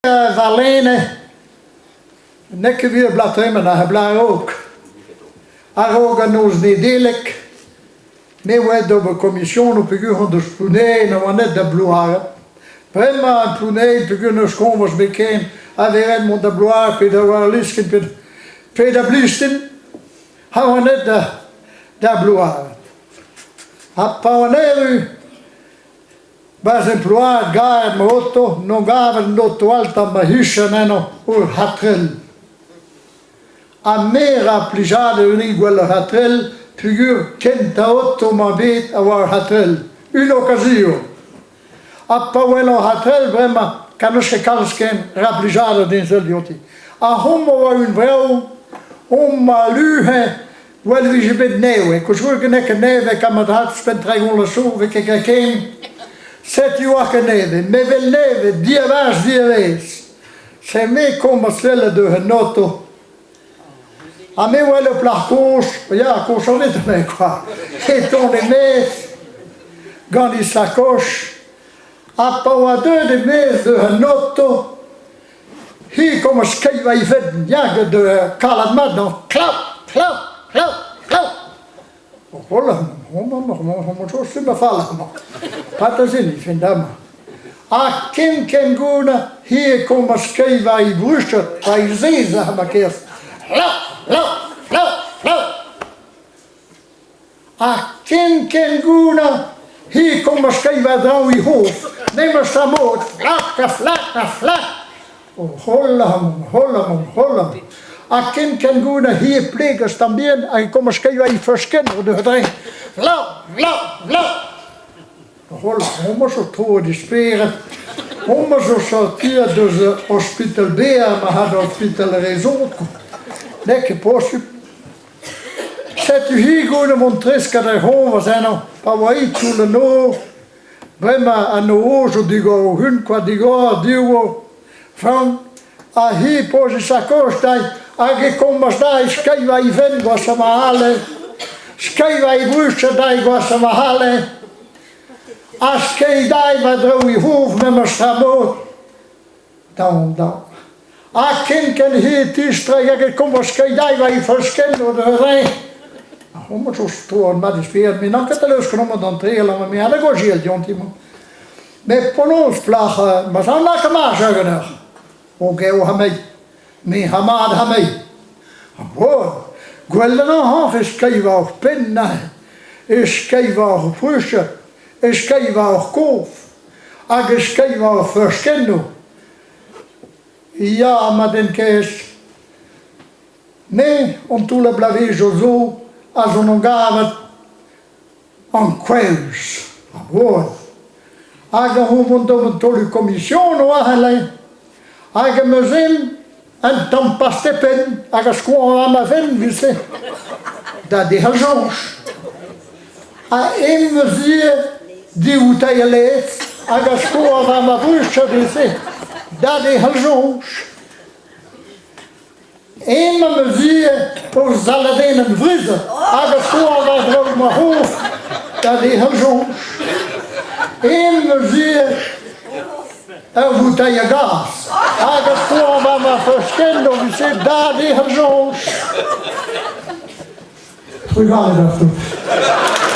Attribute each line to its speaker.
Speaker 1: Warlene n'eo ket evit ar bloaz tremen, ar bloaz a-raok. A-raok an noz Nedeleg me oa aet d'ober komisionoù peogwir hon deus Plounevez a oan aet da Blouared. Bremañ e Plounevez peogwir n'eus koñvers ebet ken a vez ret mont da Blouared pe da Werliskin pe da Blistin ha oan aet da Blouared. Ha pa oan erru Barzh en ploaz gaet ma oto, n'on gavet an oto all tamm ma huchan eno ur c'hatrell. Ha me 'ra plijadur din gwell ur c'hatrell peogwir kentañ oto 'mañ bet a oa ur c'hatrell, un okazion. Ha pa welan ur c'hatrell bremañ, ka n'eus ket kalz ken, 'ra plijadur din sell diouti. Ha homañ 'oa un vrav, homañ luhe Gwell e vije bet nevez. Koulskoude n'eo ket nevez kammad ouzhpenn 30 vloaz zo 'vez ket graet ken. Setu oa ket nevez. Mevel nevez, diavaez diavaez. Se me komañs sellet deus an oto. Ha me 'wel ur plac'h kozh, ya, kozh on bet me kwa, e tont e-maez gant he sakoch. Ha pa oa deuet e-maez deus an oto, Hi komañs skeiñ war he fenn, ya, gant kaled mat, non, klav, klav, klav, klav. Hola, homañ, homañ, homañ, zo stumm a fall amañ. Patazin, he fenn amañ. Ha ken ken gouda, hi e komañs skeiñ war he bruched, war he sez, ma kerz. Lav, lav, lav, lav. Ha ken ken gouda, hi komañs skeiñ war-draoñ he c'hof, memes tra mod, flak ha flak ha flak. O holla, holla, holla. Ha ken ken gouda, hi e plegas tamm bihan hag e komañs skeiñ war he feuskenn o deus dreñ. Vlav, vlav, vlav. Holla, homañ zo troet e spered. Homañ zo sortiet deus ospital Bear ma had ospital Rezon. N'eo ket posupl. Setu-hi goude mont treskat er c'hoñvers eno pa oa aet toull an nor. Bremañ an nor zo digor o-un kwa digor div eo frank ha hi poz e sakoch dezhi hag e komzas dezhi skeiñ war he fenn gwashañ ma c'halle skeiñ war he bruched dezhi gwashañ ma c'halle ha skeiñ dezhi war-dro he c'hof memes tra mod. Daon, daon. Ha ken-ken hi e tistreiñ hag e komz skeiñ war he feuskenn o neuze. Ha homañ zo stourm mat e spered, met n'an ket da leuskel amañ d'an trel amañ, me a da gojiel dionti 'mañ. Met penaos plac'h, ma zan laka ma ganeoc'h. O geo ha me, me ha mat ha me. Ha bon, gwell emañ e skeiñ war hor penn neuze, e skeiñ war hor bruched, e skeiñ war hor kof. Hag e skeiñ war ar feurstennoù. Ya, ma den kaezh. Me, an toull a bloavezhioù zo, a zo 'n gavet ankouaus. A-boan. Hag a vont d'ober taolioù komision war-lerc'h. Hag em eus en un tamm pastepenn hag a skoañ ma fenn du-se da derc'hel soñj. Ha em eus ivez div teir laezh hag a skoañ war ma bruched du-se da derc'hel soñj. Em am eus ivez ur saladenn vrudet hag a skoañ war-dro ma c'hof da derc'hel soñj. Em eus ivez ur voutailh a gas hag a skoañ war ma feuskenn o vije da derc'hel soñj. Trugarez deoc'h.